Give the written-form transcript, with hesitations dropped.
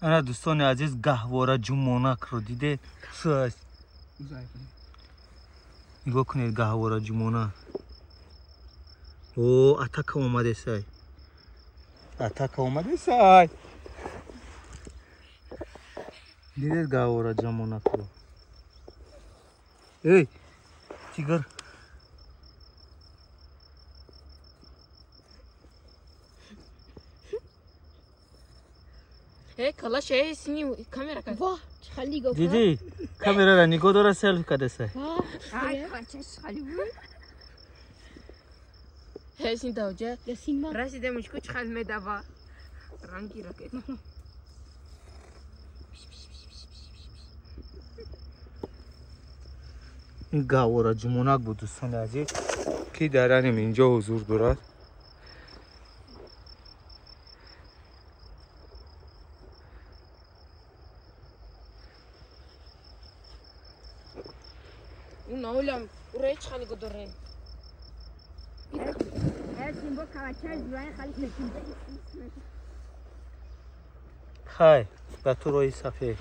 Ана, дӯстони азиз, гаҳвора ҷумонакро диде шуаст. Нигоҳ кунед, гаҳвора ҷумона. О, атака омадесай, атака омадесай. Дидед гаҳвора ҷумонакро? Эй, тигр! Э, калаш, э, сини камера кад. Ва, чӣ нигоҳ. Дидӣ, камерара нигоҳ дора, селфи кадесай. Э, син давҷа. Ясин ма. Расидем, ку чӣ хел медава. Ранги ракет. Ин гаҳвора ҷумонак буд, дӯстони азиз, ки дар аним инҷо ҳузур дорад. Наулям, ура чӣ хел нигоҳ дорем. Э, син бо калача зурай хали. Хай, ба ту роҳи сафед.